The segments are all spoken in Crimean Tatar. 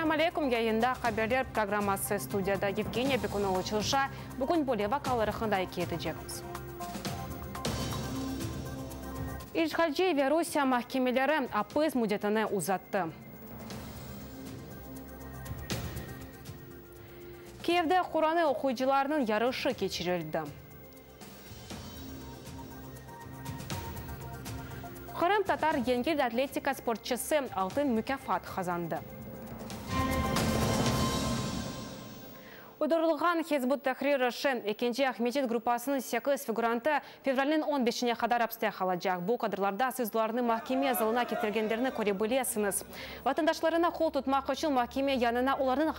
Selâm aleyküm, yayında Haberler programması, studiyada Yevgeniya Bekunova çalışa. Bugün böyle vaqalar aqqında ikâye etecekmiz. İşğalci ve Rusiye mahkemeleri apis müddetini uzattı. Kiyevde Quranı oquyıcılarnıñ yarışı keçirildi. Qırımtatar yengil atletika sportçısı altın mukâfat qazandı. Uydurılğan Hizb ut-Tahrir işi, ekinci Aqmescit gruppasınıñ sekiz figurantı fevralniñ on beşine qadar apste qalacaq. Bu kadrlarda siz olarnı mahkeme zalına ketirgenlerini köre bilesiñiz. Vatandaşlarına qol tutmaq içün mahkeme yanına olarnıñ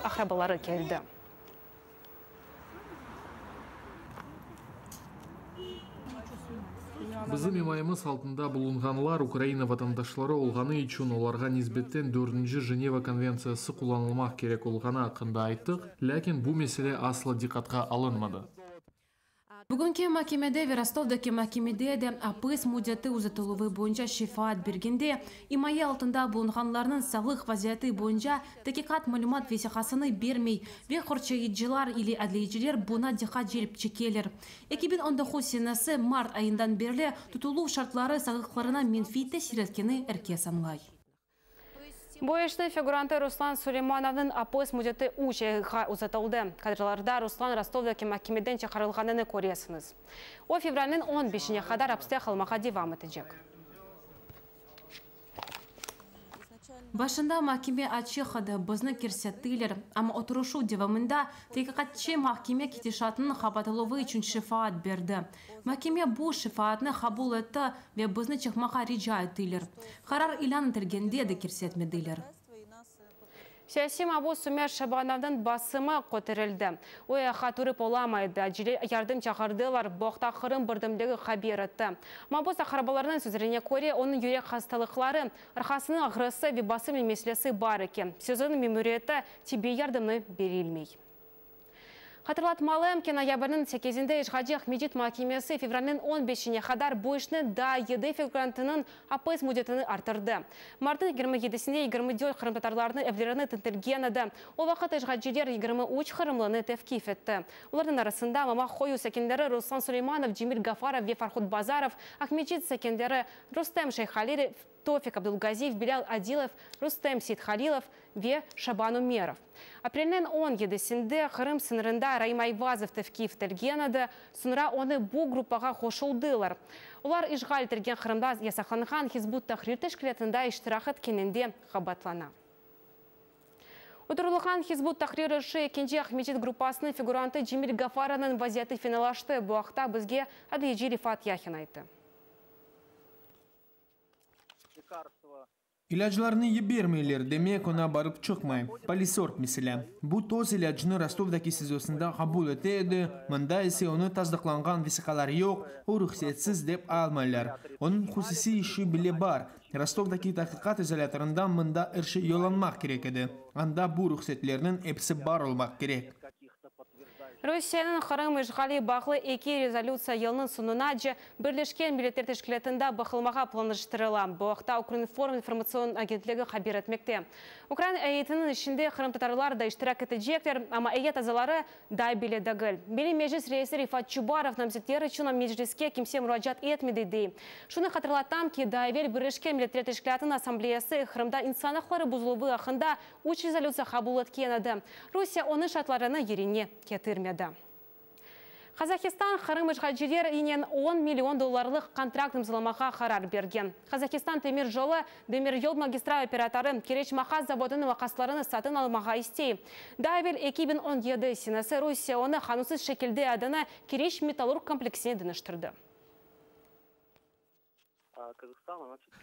aqrabaları keldi. Bizim imayemiz altında bulunğanlar Ukraina vatandaşları olğanı içün olarğa nisbeten dördünci Jeneva konventsiyası qullanılmaq kerek olğanı aqqında ayttıq, lâkin bu mesele asla diqqatqa alınmadı. Bugünki makemede ve Rostovdaki makemede de apis müddeti uzatıluvı boyunca şefaat bergende, imaye altında bulunğanlarnıñ sağlıq vaziyeti boyunca taqiqat malümat vesiqasını bermey ve qorçayıcılar ile adliyeciler buña diqqat celp çekeler. 2019 senesi mart ayından berli tutuluv şartları sağlıqlarına menfiy tesir etkeni er kes añlay. Bu işniñ figurantı Ruslan Suleymanovnıñ apis müddeti üç ayğa uzatıldı. Kadrlarda Ruslan Rostovdaki mahkemeden çıqarılğanını köresiñiz. O, fevralniñ on beşine qadar apiste qalmağa devam etecek. Başında mahkeme açıq edi, bizni kirsettiler, amma oturışuv devamında teqiqatçı mahkeme ketişatınıñ qapatıluvı içün şefaat berdi. Mahkeme bu şefaatnı qabul etti ve bizni çıqmağa rica ettiler. Qarar ilân etilgende de kirsetmediler. Siyasiy mabus Ümer Şabanovnıñ basımı köterildi. O ayaqqa turıp olamaydı, acele yardım çağırdılar, bu aqta Qırım birdemligi haber etti. Mabus aqrabalarınıñ sözlerine köre, onıñ yürek hastalıqları, arqasınıñ ağrısı ve basım meselesi bar eken. SİZOnıñ memuriyeti tibbiy yardımnı berilmey. Hatırlatmalım ki, noyabrniñ sekizinde işğalci Aqmescit mahkemesi fevralniñ on beşine qadar bu işniñ daa yedi figurantınıñ apis müddetini arttırdı. Martnıñ 27-sinde 24 qırımtatarlarnıñ evlerini tintilgen edi. O vaqıt işğalciler 23 qırımlını tevqif etti. Olarnıñ arasında Mamaq köyü sakinleri Ruslan Suleymanov, Cemil Gafarov ve Farhud Bazarov, Aqmescit sakinleri Rustem Şeyhaliyev, Tofik Abdulgaziyev, Bilâl Adilov, Rustem Seythalilov ve Şaban Ümerov. Aprelniñ on yedisinde Qırım sıñırında Raim Ayvazov tevqif etilgen edi, soñra onı bu gruppağa qoşuldılar. Olar işğal etilgen Qırımda yasaqlanğan Hizb ut-Tahrir teşkilâtında iştirak etkeninde qabaatlana. Uydurılğan Hizb ut-Tahrir işi ekinci Aqmescit gruppasınıñ figurantı Cemil Gafarovnıñ vaziyeti fenalaştı. Bu aqta bizge adliyeci Rifat Yahin ayttı. İlâclarnı yibermeyler, demek, oña barıp çıqmay. Polisorb, meselâ. Bu toz ilâcnı Rostovdaki SİZOsında qabul ete edi, mında ise onı tasdıqlanğan vesiqalar yoq, o ruhsetsiz dep almaylar. Onıñ hususiy işi bile bar, Rostovdaki tahqiqat izolâtorından mında er şey yollanmaq kerek edi, anda bu ruhsetlerniñ episi bar olmaq kerek. Rusiyeniñ Qırım işğali bağlı eki rezolütsiya yılnıñ soñunace Birleşken Milletler Teşkilâtında baqılmağa planlaştırıla. Bu aqta Ukrinform informatsion agentligi haber etmekte. Ukrain eyyetiniñ içinde qırımtatarlar da iştirak etecekler, amma eyyet azaları daa belli degil. Milliy Meclis reisi Refat Çubarov namzetler içün Mecliske kimse muracaat etmedi, dey. Şunı hatırlatam ki, daa evel Birleşken Milletler Teşkilâtınıñ Assambleyası Qırımda insan aqları bozuluvı aqqında üç rezolütsiya qabul etken edi. Rusiye onıñ şartlarını yerine ketirmedi. Qazahistan Qırım işğalciler inen on million dollarlıq kontrakt imzalamağa qarar bergen. Qazahistan temir jolı, demiryol magistral operatorı, Keriç maqas zavodınıñ maqaslarını satın almağa istey. Daa evel 2017 senesi Rusiye onı qanunsız şekilde adını Keriç metallurg kompleksine deñiştirdi.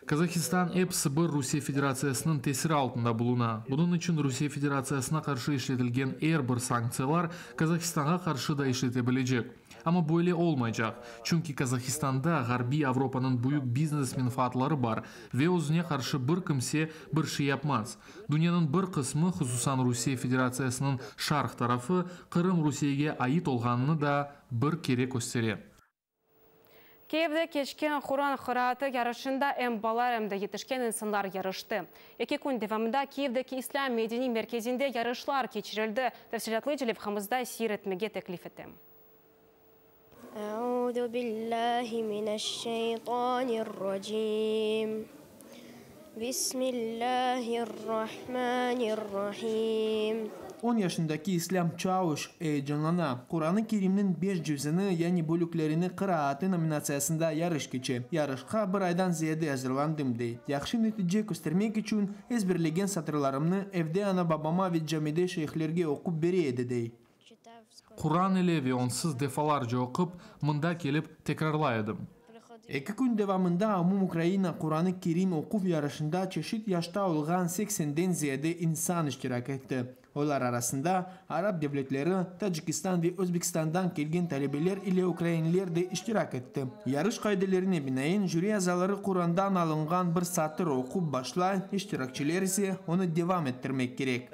Qazahistan episi bir Rusiye Federatsiyasınıñ tesiri altında buluna. Bunıñ içün Rusiye Federatsiyasına qarşı işletilgen er bir sanktsiyalar Qazahistanğa qarşı da işlete bilecek. Amma böyle olmaycaq, çünki Qazahistanda Ğarbiy Avropanıñ büyük biznes menfaatları bar ve özüne qarşı bir kimse bir şey yapmaz. Dünyanıñ bir qısmı, hususan Rusiye Federatsiyasınıñ şarq tarafı, Qırım Rusiyege ait olğanını da bir kere köstere. Kiyevde keçken Quran qıraatı yarışında em balalar, em de yetişken insanlar yarıştı. Eki kün devamında Kiyevdeki İslâm medeniy merkezinde yarışlar keçirildi. Tafsilâtlıca levhamızda seyir etmege teklif etem. Euzu billahi mineşşeytanirracim. Bismillahirrahmanirrahim. On yaşındaki İslâm Çauş eyecanlana. Quranı Kerimniñ beş cüzini, yani bölüklerini qıraatı nominatsiyasında yarış keçe. Yarışqa bir aydan ziyade azırlandım, dey. Yahşı netice köstermek içün ezberlegen satırlarımnı evde ana-babama ve camide şeyhlerge oqup bere edi, dey. Quran ile ve onsız defalarca oqup, mında kelip tekrarlay edim. Eki kün devamında Umumukraina Quranı Kerim oquv yarışında çeşit yaşta olğan seksenden ziyade insan iştirak etti. Olar arasında arap devletleri, Tacikistan ve Özbekistandan kelgen talebeler ile ukrainler de iştirak etti. Yarış qaidelerine binaen, jüri azaları Qurandan alınğan bir satır oqup başlay, iştirakçiler ise onı devam ettirmek kerek.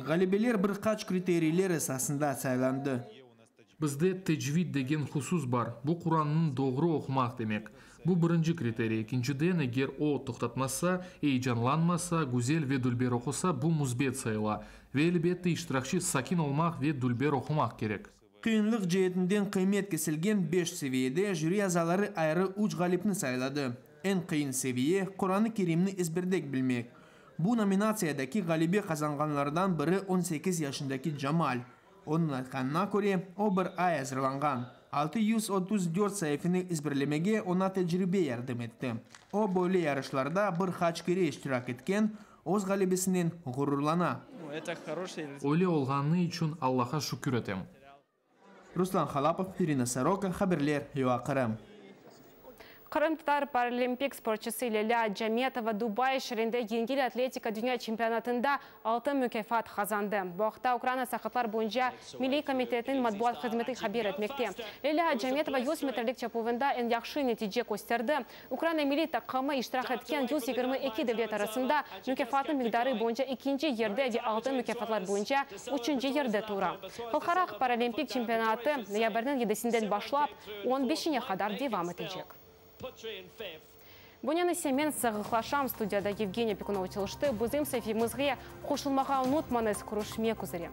Ğalebeler bir qaç kriteriyler esasında saylandı. Bizde tecvid degen husus bar, bu Qurannıñ doğru oqumaq demek. Bu birinci kriteriy. Ekinciden, eger o toqtatmasa, eyecanlanmasa, güzel ve dülber oqusa, bu müsbet sayıla. Ve, elbette, iştirakçi sakin olmaq ve dülber oqumaq kerek. Qıyınlıq ceetinden qıymet kesilgen beş seviyede jüri azaları ayrı üç ğalipni sayladı. Eñ qıyın seviye, Quranı Kerimni ezberdek bilmek. Bu nominatsiyadaki ğalebe qazanğanlardan biri on sekiz yaşındaki Camal. Onıñ aytqanına köre, o bir ay azırlanğan. 634 saifeni ezberlemege oña tecribe yardım etti. O, böyle yarışlarda bir qaç kere iştirak etken, öz ğalebesinen ğururlana. Öyle olğanı içün Allağa şükür etem. Ruslan Halapov, İrina Soroka, haberler, UA Qırım. Qırımtatar paralimpik sportçusı Lilâ Acametova Dubai şeerinde yengil atletika dünya çempionatında altın mukâfat qazandı. Bu aqta Ukraina saqatlar boyunca milliy komitetiniñ matbuat hızmeti haber etmekte. Lilâ Acametova 100 metrelik çapuvında eñ yahşı netice kösterdi. Ukraina milliy taqımı iştirak etken 122 devlet arasında mukâfatnıñ miqdarı boyunca ekinci yerde ve altın mukâfatlar boyunca üçünci yerde tura. Halqara paralimpik çempionatı noyabrniñ yedisinden başlap on beşine qadar devam etecek. Bunen ise men sağlıqlaşam, studiyada Yevgeniya Pekunova çalıştı. Bizim saifemizge qoşulmağa unutmañız, körüşmek üzere.